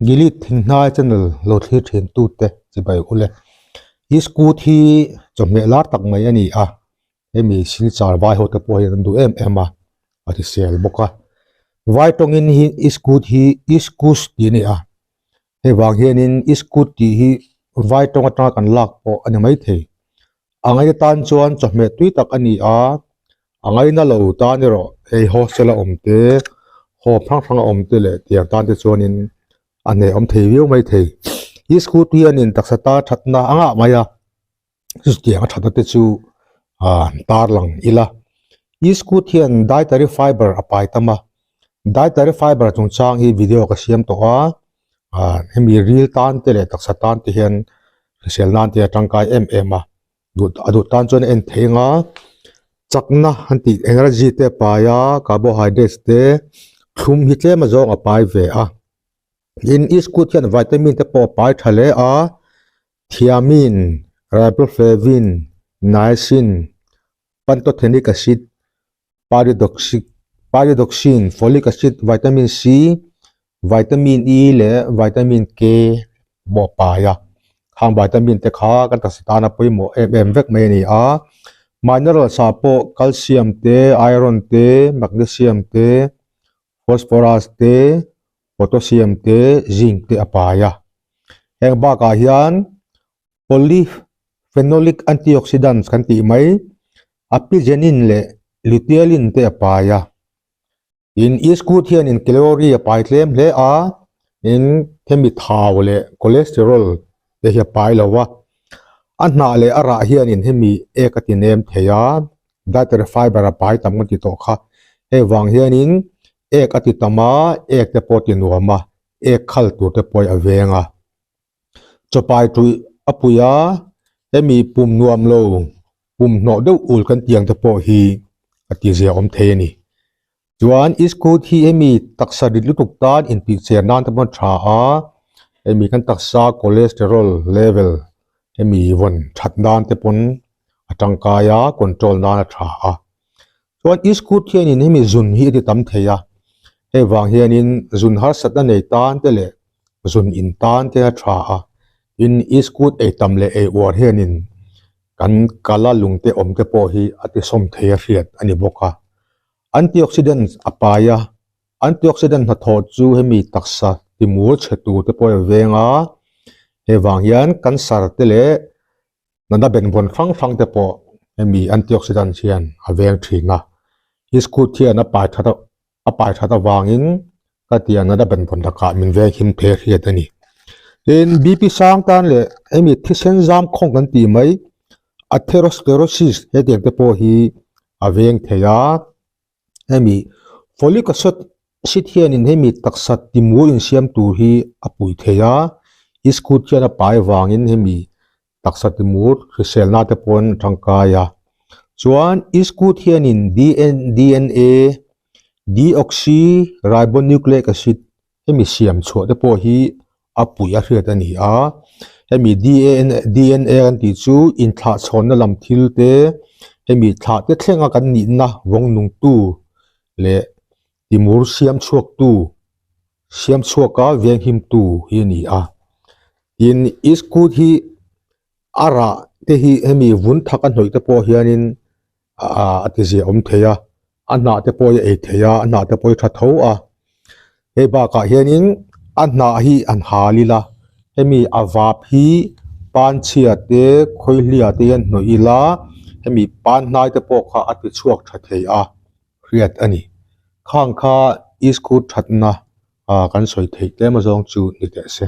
Gilead Thinghnai channel lo thlir thin tute chibai ule. I scooty hi chawhmeh lar tak mai a ni a, hemi silchar vai ho te pawh hian an duh em em a, a hrisel bawk a. Vai tawngin hi i scooty hi iskus tih a ni a, hei vang hianin i scooty tih hi vai tawng atanga kan lak pawh a ni maithei. A ngaina tan chuan chawhmeh tui tak a ni a, a ngaina lo tan erawh hei hostel a awm te, home hrang hrang a awm te leh tiang tan te chuanin a hnehawm thei viau mai thei. I scooty hianin taksa ta thatna a ngah mai a, chutiang a thatna te chu ah tarlang ila. I scooty hian dietary fiber a pai tam a, dietary fiber chungchang hi video ka siam tawh a, ah hemi ril tan te leh taksa tan te hian hrisel nan te a tangkai em em a duh a duh tan chuan a en thei ang a chakna an tih energy te a pai a carbohydrates te thlum hi tlem a zawng a pai ve a tin iskut hian vitamin te pawh a pai tha hle a thiamine riboflavin niacin pantothenic acid pyridoxic pyridoxine, folic acid, vitamin C, vitamin E leh vitamin K pawh a pai a, khang vitamin te kha kan taksa tana pawimawh em em vek mai a ni a, minerals ah pawh calcium te, iron te, magnesium te, phosphorus te, potassium te, zinc te a pai a, heng bakah hian Polyphenolic antioxidants kan tih mai, apigenin leh luteolin te a pai a. Tin, iskut hianin calorie a pai tlem hle a, tin hemi thau leh cholesterol te hi a pai lo a. A hnah leh a rah hianin hemi ek a ti nem thei a, dietary fiber a pai tam kan ti tawh kha. Hei vang hianin ek a ti tam a, ek te pawh a ti nuam a, ek khal tur te pawh a veng a. Chawpai ṭuih a pui a, hemi pum nuam lo, pum hnawh deuh ul kan tih ang te pawh hi a tihzia awm thei a ni. Chuan iskut hi hemi taksa rit lutuk tan intihcher nan te pawh a tha a, hemi kan taksa cholesterol level hemi vawn that nan te pawn a tangkai a, control nan a tha a. Chuan iskut hianin hemi zun hi a ti tam thei a, hei vang hianin zun harsatna nei tan te leh zun in tan te a tha a, tin iskut ei tam leh ei uar hianin kan kala lung te awm te pawh hi a tisawm thei a hriat a ni bawk a. Antioxidants a pai a, antioxidant hnathawh chu hemi taksa timur chhe tur te pawh a veng a, hei vang hian cancer te leh Natna benvawn hrang hrang te pawh hemi antioxidants hian a veng thin a, iskut hian a pai that a pai that avangin ka tia natna benvawn lakah min veng him thei hriat a ni. Tin, BP sang tan leh hemi thisen zam khawng kan tih mai atherosclerosis hetiang te pawh hi a veng thei a. Hemi folic acid acid hianin hemi taksa timur insiam tur hi a pui thei a, iskut hian a pai vangin hemi taksa timur hriselna te pawn a tangkai a. Chuan iskut hianin DN DNA deoxyribonucleic acid hemi siam chhuah te pawh hi a puih a hriat a ni a, hemi DNA kan tih chu inthlahchhawnna lam thil te, hemi thlah te thlenga kan nihna vawng nungtu leh timur siam chhuaktu, siam chhuaka venghimtu hi a ni a. Tin, iskut hi a rah te hi hemi vun thak a hnawih te pawh hianin a ti zia awm thei a, a hnah te pawh hi a ei thei a, a hnah te pawh hi tha tho a, hei bakah hianin a hnah hi an hal ila hemi a vap hi panchhia te khawihlia te hian hnawih ila hemi pan hnai te pawh kha a ti chhuak tha thei a hriat a ni khang kha iskut thatna ah kan sawi theih tlem azawng chu ni teh se.